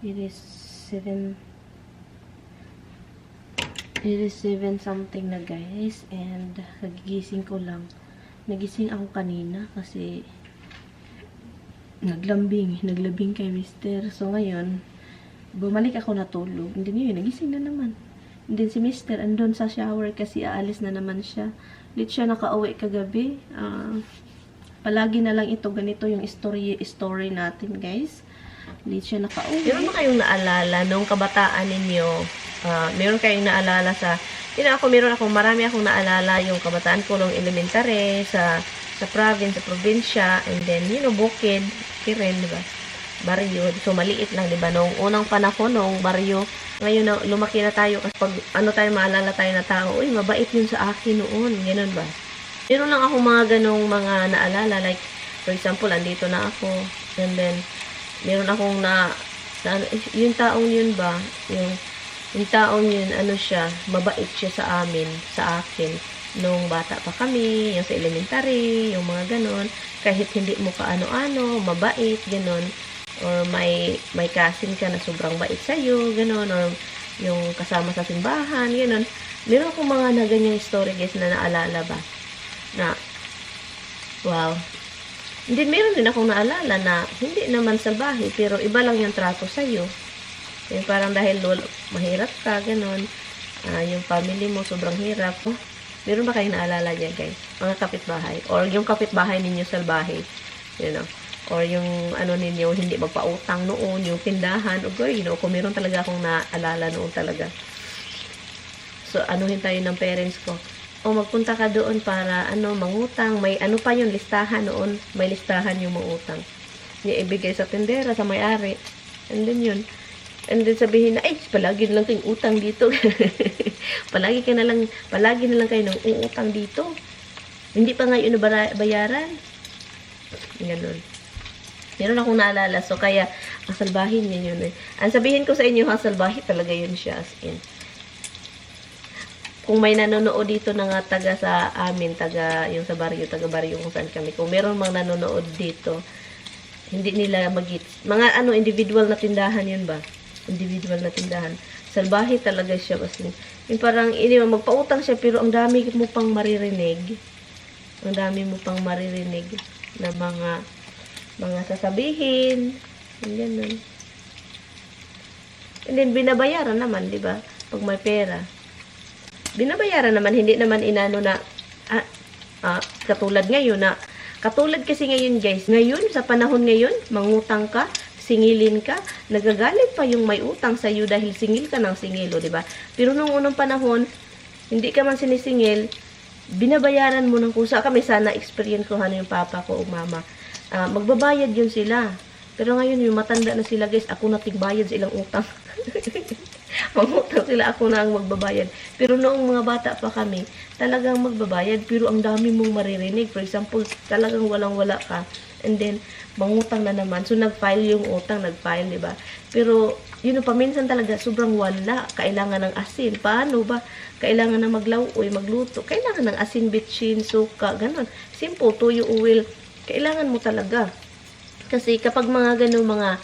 It is 7 something na guys, and nagigising ko lang. Nagising ako kanina kasi naglabing kay mister. So ngayon, bumalik ako natulog. And then yun, nagising na naman. And then si mister andun sa shower kasi aalis na naman siya. Late siya nakauwi kagabi. Palagi na lang ito, ganito yung story natin guys. Late siya nakauwi. Meron ba kayong naalala nung kabataan ninyo? Meron kayong naalala sa, meron akong marami akong naalala yung kabataan ko nung elementary, sa province, sa probinsya, and then, bukid, rin, diba? Baryo. So, maliit lang, diba? Nung unang panahon, nung baryo, ngayon na lumaki na tayo, kasi pag, maalala tayo na tao, uy, mabait yun sa akin noon, ganun ba? Meron lang ako mga ganong mga naalala, like, for example, andito na ako, and then, meron akong yung taong yun ba, yung taong yun, mabait siya sa akin, nung bata pa kami, yung sa elementary, yung mga ganon, kahit hindi mo kaano-ano, mabait, ganon, or may cousin ka na sobrang bait sa'yo, ganon, or yung kasama sa simbahan, ganon. Meron akong mga na ganyang story, guys, na naalala ba, na, wow. And then, meron din akong naalala na hindi naman salbahe, pero iba lang yung trato sa'yo. Yung parang dahil mahirap ka, ganon. Yung family mo sobrang hirap. Meron ba kayong naalala niya, guys? Mga kapitbahay. Or yung kapitbahay ninyo salbahe. Or yung ninyo, hindi magpautang noon, yung tindahan. O kung meron talaga akong naalala noon talaga. So, anuhin tayo ng parents ko. O magpunta ka doon para mangutang. May pa yun, listahan noon. May listahan yung mangutang. Niya ibigay sa tindera, sa may-ari. And then yun. And then sabihin na, ay, palagi na lang kayong utang dito. palagi na lang kayo ng uutang dito. Hindi pa ngayon na bayaran. Ganun. Meron akong naalala. So, kaya, asalbahin niya yun. Ang sabihin ko sa inyo, asalbahin talaga yun siya. As in. Kung may nanonood dito na nga taga sa amin, yung sa baryo, taga baryo kung saan kami. Kung meron mang nanonood dito, hindi nila mag-gets. Mga individual na tindahan yun ba? Individual na tindahan. Salbahe talaga siya. Kasi, yung parang, magpautang siya, pero ang dami mo pang maririnig. Ang dami mo pang maririnig na mga sasabihin. Ganun. And then, binabayaran naman, di ba? Pag may pera. Binabayaran naman, hindi naman inano na, katulad ngayon na, katulad kasi ngayon guys, ngayon, sa panahon ngayon, mangutang ka, singilin ka, nagagalit pa yung may utang sa iyo dahil singil ka ng singil, di ba? Pero nung unang panahon, hindi ka man sinisingil, binabayaran mo ng kusa. Kami sana experience ko yung papa ko o mama. Magbabayad yun sila. Pero ngayon, yung matanda na sila guys, ako na tigbayad sa ilang utang. Mangutang sila, ako na ang magbabayad. Pero noong mga bata pa kami, talagang magbabayad, pero ang dami mong maririnig. For example, talagang walang-wala ka. And then, mangutang na naman. So, nag-file yung utang, nag-file, diba? Pero, yun, paminsan talaga, sobrang wala. Kailangan ng asin. Paano ba? Kailangan na maglauoy, magluto. Kailangan ng asin, bitchin, suka, ganun. Simple, tuyo, oil. Kailangan mo talaga. Kasi, kapag mga ganun, mga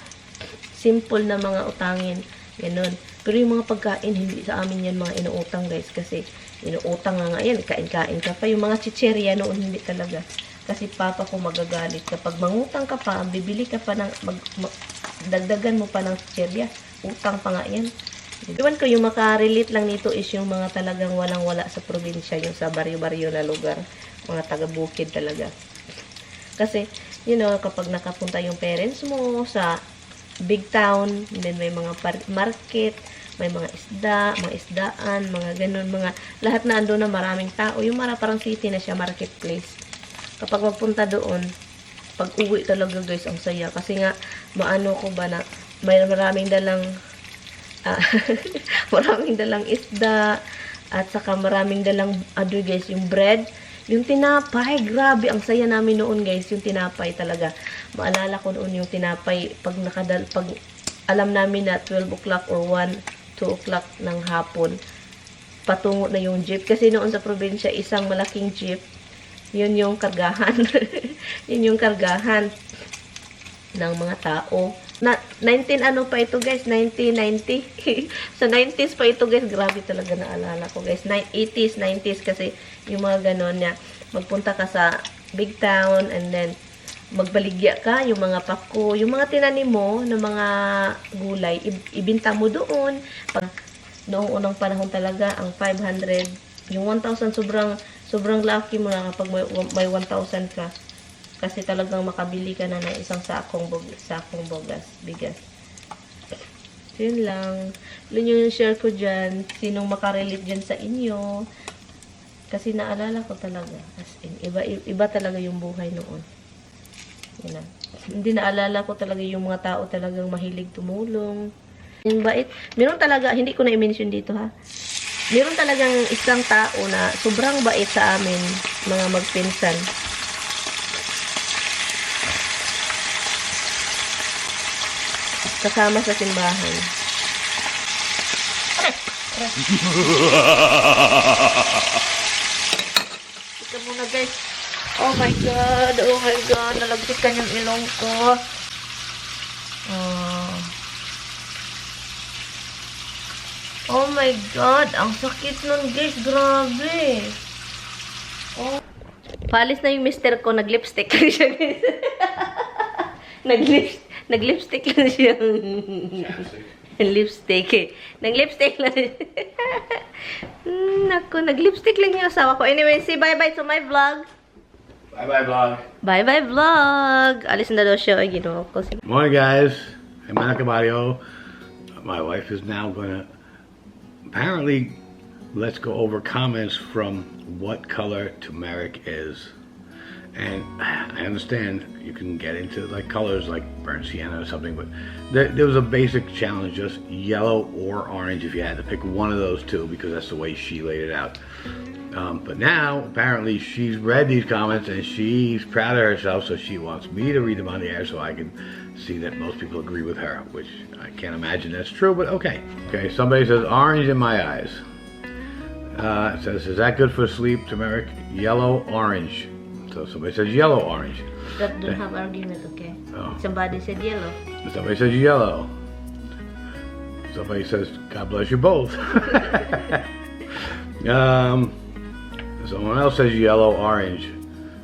simple na mga utangin, ganun. Pero yung mga pagkain, hindi sa amin yan mga inuutang guys. Kasi inuutang nga yan, kain-kain ka pa. Yung mga chicherya noon, hindi talaga. Kasi papa ko magagalit. Kapag mangutang ka pa, bibili ka pa ng, dagdagan mo pa ng chicherya. Utang pa nga yan. Iwan ko, yung makarelate lang nito is yung mga talagang walang-wala sa probinsya. Yung sa baryo-baryo na lugar. Mga taga-bukid talaga. Kasi, kapag nakapunta yung parents mo sa big town, and then may mga market, may mga isdaan, mga ganun, lahat na ando na maraming tao. Yung parang city na siya, marketplace. Kapag magpunta doon, pag uwi talaga guys, ang saya. Kasi nga, maano ko ba na, may maraming dalang, maraming dalang isda, at saka maraming dalang, guys, yung bread, yung tinapay, grabe, ang saya namin noon guys, yung tinapay talaga. Maalala ko noon yung tinapay, pag alam namin na 12 o'clock or 1, 2 o'clock ng hapon, patungo na yung jeep. Kasi noon sa probinsya, isang malaking jeep, yun yung kargahan. Yun yung kargahan ng mga tao. 19 ano pa ito guys, 1990. Sa 90s pa ito guys, grabe talaga naalala ko guys. 80s, 90s kasi yung mga ganon niya. Magpunta ka sa big town and then magbaligya ka, yung mga pako, yung mga tinanim mo ng mga gulay, ibinta mo doon. Noong unang panahon talaga, ang 500, yung 1,000 sobrang lucky mo na kapag may 1,000 ka. Kasi talagang makabili ka na ng isang sakong bigas. Yun lang. Yun yung share ko dyan. Sinong makarelate dyan sa inyo. Kasi naalala ko talaga. As in, iba talaga yung buhay noon. Yun lang. Hindi naalala ko talaga yung mga tao talagang mahilig tumulong. Yung bait. Meron talaga, hindi ko na i-mention dito ha. Meron talagang isang tao na sobrang bait sa amin, mga magpinsan. Kasama sa simbahan. Ika muna guys. Oh my god. Oh my god. Nalagsikan yung ilong ko. Oh my god. Ang sakit nun guys. Grabe. Oh. Paalis na yung mister ko. Nag-lipstick lang siya guys. Nag-lipstick lang siya. Lipstick eh. Nag-lipstick lang siya. Naku, nag-lipstick lang yung asawa ko. Anyway, say bye-bye to my vlog. Bye-bye vlog. Bye-bye vlog. Alis na daw siya. Ginawa ko. Morning guys. I'm Mario. My wife is now gonna apparently let's go over comments from what color turmeric is. And I understand you can get into like colors like burnt sienna or something, but there was a basic challenge, just yellow or orange if you had to pick one of those two, because that's the way she laid it out. But now apparently she's read these comments and she's proud of herself, so she wants me to read them on the air so I can see that most people agree with her, which I can't imagine that's true, but okay. Okay, somebody says orange in my eyes. It says, is that good for sleep, turmeric? Yellow, orange. So somebody says yellow, orange. That don't have argument, okay? Oh. Somebody said yellow. Somebody says yellow. Somebody says, God bless you both. Someone else says yellow, orange.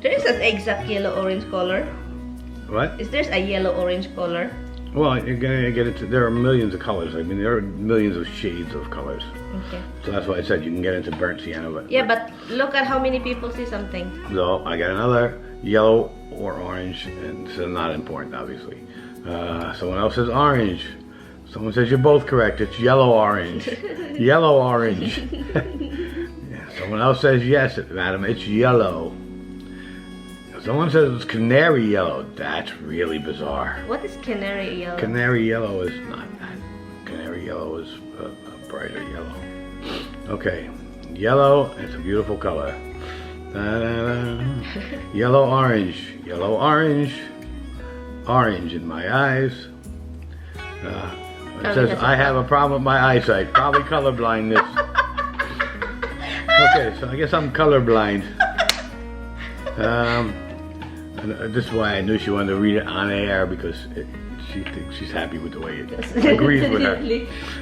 There is an exact yellow-orange color. What? Is there a yellow-orange color? Well, you're gonna get into, there are millions of colors. I mean, there are millions of shades of colors. Okay. So that's why I said you can get into burnt sienna. But yeah, but look at how many people see something. So I got another yellow or orange, and so not important, obviously. Someone else says orange. Someone says you're both correct. It's yellow, orange. Yellow, orange. Yeah, someone else says yes, madam. It's yellow. Someone says it's canary yellow. That's really bizarre. What is canary yellow? Canary yellow is not that. Canary yellow is a brighter yellow. Okay, yellow. It's a beautiful color. Yellow, orange. Yellow, orange. Orange in my eyes. It says I have a problem with my eyesight. Probably colorblindness. Okay, so I guess I'm colorblind. And this is why I knew she wanted to read it on air, because she thinks she's happy with the way it agrees with her.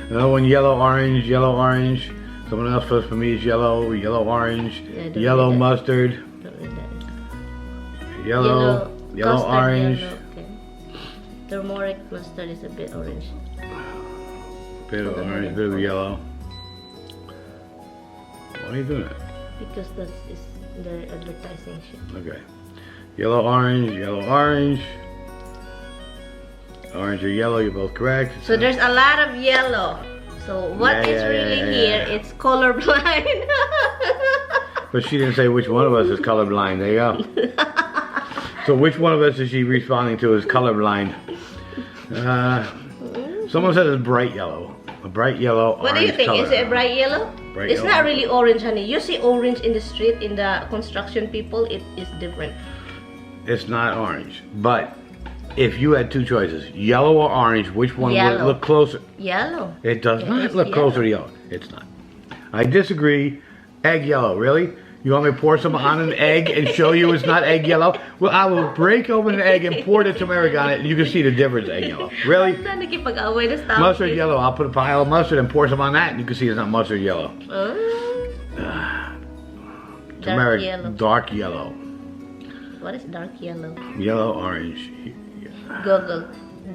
Another one, yellow, orange, yellow, orange. Someone else for me is yellow, yellow, orange, yeah, yellow, mustard, yellow, orange. Yellow, okay. Turmeric mustard is a bit orange. Bit of orange, bit of yellow. Why are you doing that? Because that is their advertising shit. Okay. Yellow, orange, yellow, orange. Orange or yellow, you're both correct. So there's a lot of yellow. So what is really here, it's colorblind. But she didn't say which one of us is colorblind. There you go. So which one of us is she responding to as colorblind? Someone said it's bright yellow. A bright yellow, what do you think? Color. Is it a bright yellow? Bright it's yellow. Not really orange, honey. You see orange in the street, in the construction people, it is different. It's not orange. But if you had two choices, yellow or orange, which one would it look closer? Yellow. It does not look closer to yellow. It's not. I disagree. Egg yellow, really? You want me to pour some on an egg and show you it's not egg yellow? Well, I will break open an egg and pour the turmeric on it and you can see the difference, egg yellow. Really? Mustard yellow, I'll put a pile of mustard and pour some on that and you can see it's not mustard yellow. Turmeric, dark yellow. What is dark yellow? Yellow, orange. Google.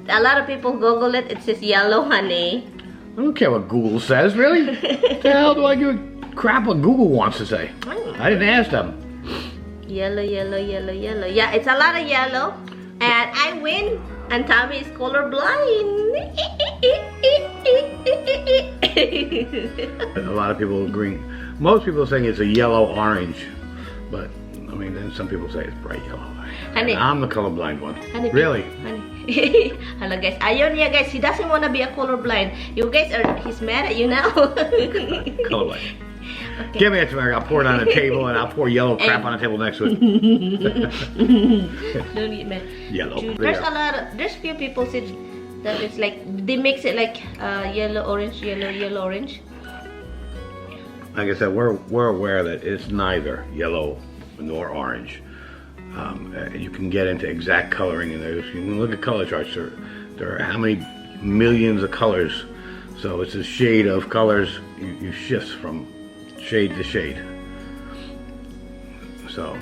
A lot of people Google it. It says yellow, honey. I don't care what Google says, really. What the hell do I give a crap what Google wants to say? I didn't ask them. Yellow, yellow, yellow, yellow. Yeah, it's a lot of yellow. And I win. And Tommy is colorblind. A lot of people agree. Most people are saying it's a yellow-orange. But, I mean, then some people say it's bright yellow. Honey. I'm the colorblind one. Honey, really? Honey. Hello guys. Ayun yeah guys. He doesn't want to be a colorblind. You guys are, he's mad at you now. Colorblind. Okay. Give me a turmeric. I'll pour it on the table and I'll pour yellow crap on the table next to it. Don't get mad. Yellow. There's a lot of, there's few people said that it's like, they mix it like yellow, orange, yellow, yellow, orange. Like I said, we're aware that it's neither yellow nor orange. You can get into exact coloring, and you can look at color charts. There are how many millions of colors. So it's a shade of colors. You shift from shade to shade. So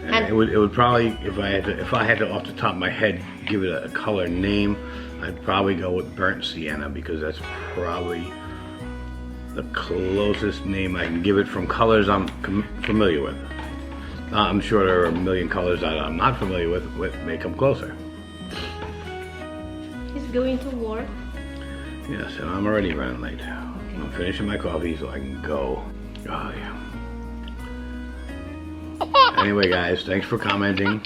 and it would probably, if I had to off the top of my head give it a color name, I'd probably go with burnt sienna because that's probably the closest name I can give it from colors I'm familiar with. I'm sure there are a million colors that I'm not familiar with may come closer. He's going to work. Yes, and I'm already running late. I'm finishing my coffee so I can go. Oh, yeah. Anyway, guys, thanks for commenting.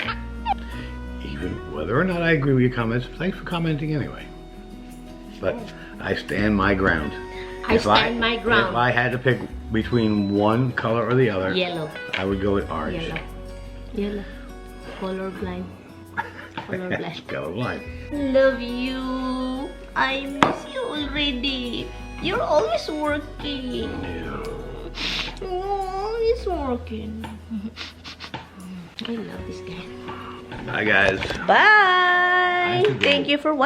Even whether or not I agree with your comments, thanks for commenting anyway. But I stand my ground. I stand my ground. If I had to pick between one color or the other, yellow. I would go with orange. Yellow. Yellow. Colorblind. Colorblind. Colorblind. Love you. I miss you already. You're always working. Yeah. Oh, he's working. I love this guy. Bye, guys. Bye. Thank you for watching.